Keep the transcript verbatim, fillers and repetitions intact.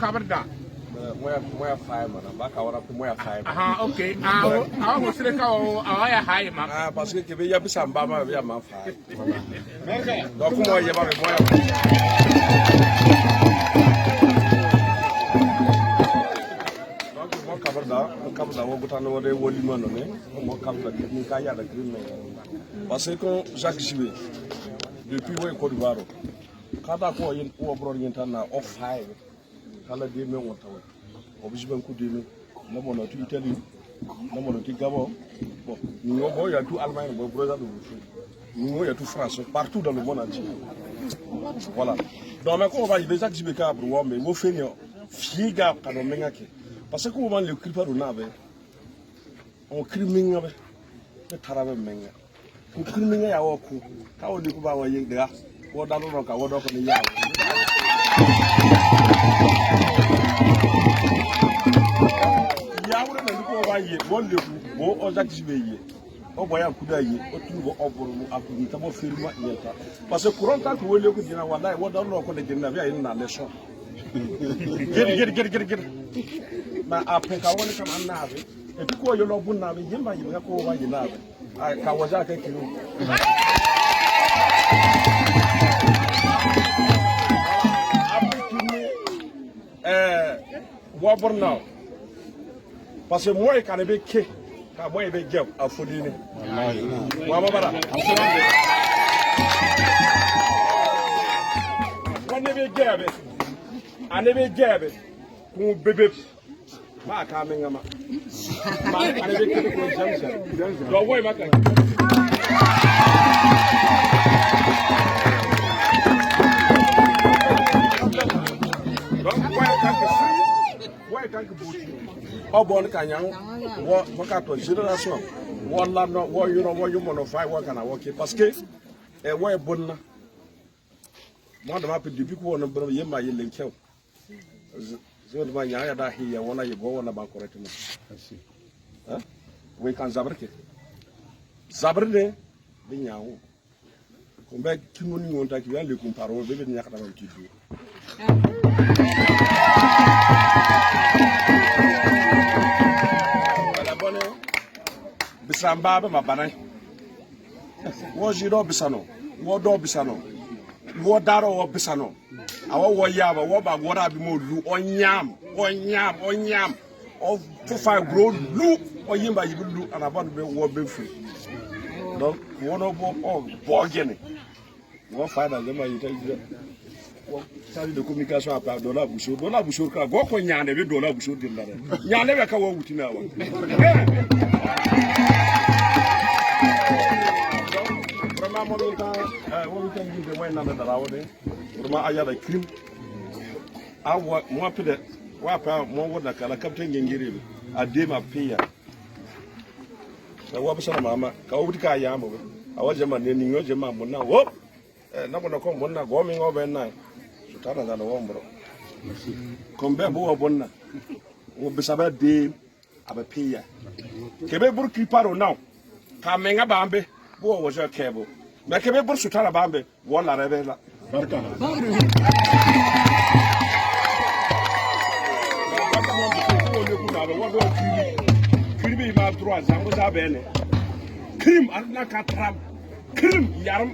Kabrda. Moya, moya fai mana, ba ka wara moya fai mana. Aha, okay. Ah, o, ah, o sire ka o, ah, ya hai ma. Ah, parce que kebe ya bisa mba ma, ya ma fai. Donc, moya ba, moya. Donc, mo kabrda, kabrda wo gutano wo de wo lima no ne. Mo kabrda ni ka ya da kiri me. Parce que Jacques Jibe, depuis wo Côte d'Ivoire, kada ko yin wo bro yin ta na o fai. Kala deme wonta we. Obi jibe nku deme. Na mono tu Italie. Na mono tu Gabon. Bon, ni ngo bo ya tu Allemagne, bo brother do fu. Ni ngo ya tu France, partout dans le monde entier. Voilà. Donc, mais ko ba déjà que je me ka bro, mais wo fe ni fi ga ka no menga ke. Parce que wo man le kiri pa do na be. O kiri menga be. Be tara be menga. Ku kiri menga ya wo ku. Ka wo di ku ba wo ye de ga. Wo da ro ka wo do ko ni ya. Ya wo na ni ko ba ye. Wo le ku. Wo o za ki be ye. O bo ya ku da ye. O tu bo o bo mu a ku ni ta bo firma ye ta. Parce que courant ta ku wo le ku dina wala wo da ro ko de dina be ya na leçon. Giri, giri, giri, giri, giri. Ma a pe ka wo ni ka man na be. E bi ko yo lo bun na be, yimba yimba ko wa yina be. Ai, ka waja ke kiru. Abu kini, eh, wa borna. Parce que moi, ka ne be ke, ka moi be gem, a fodini. Wa ma bara. Wa ne be gebe. A ne be gebe. Ku bebe. Ma ka me nga ma. Ma ka me ke ko jam jam. Do wo ma ka. Donc, wo ka ke, wo ka ke buti. O bon ka nyang, wo, wo ka to génération. Wo la no, wo you know, wo you mono fai, wo ka na wo ke. Parce que, eh, wo e bon na. Mo da ma pe depuis ko wo na bro ye ma ye lenkew. Zo, zo ma nya ya da hi ya wona ye go wona ba correct mo. Merci. Hein? We kan zabre ke. Zabre ne, bi nya wo. Kumbe kinu ni wonta ki ya le kumparo, be be nya ka da ki du. Wala bone. Bisamba be ma banai. Wo ji do bisano. Wo do bisano. Wo daro wo bisano. Awa wo yaba, wo ba gora bi mo lu, o nyam, o nyam, o nyam. O fufa gro lu, o yimba yibi lu, ana ban be wo be fu. Donc, wo no bo, o bo gene. Wo fa da zama yita yita. Wo chargé de communication apa do la buso, do la buso ka, go ko nyane be do la buso din dara. Nyane be ka wo wutina wa. Vraiment, mo ta, eh, wo ta ngi de mo na dara wo de. Vraiment, a ya da crime. A wa, mo pede, wa pa, mo wo na kala capitaine ngengere. A de ma pe ya. Ka wa bisa mama, ka wa ka ya mo. A wa jama ne ni ngo jama mo na wo. Eh, na mo na ko mo na go mi ngo be na. Sutana da wo mbro. Kombe bo wa bonna. Wo bisa ba de. Abe pe ya. Kebe bur kiparo now. Ka menga bambe. Bo wo je kebo. Me kebe bur sutara bambe. Wo la rebe la. Barka. Kiri bi ma trois ans, vous avez ne. Crime, arna ka trap. Crime, yaram.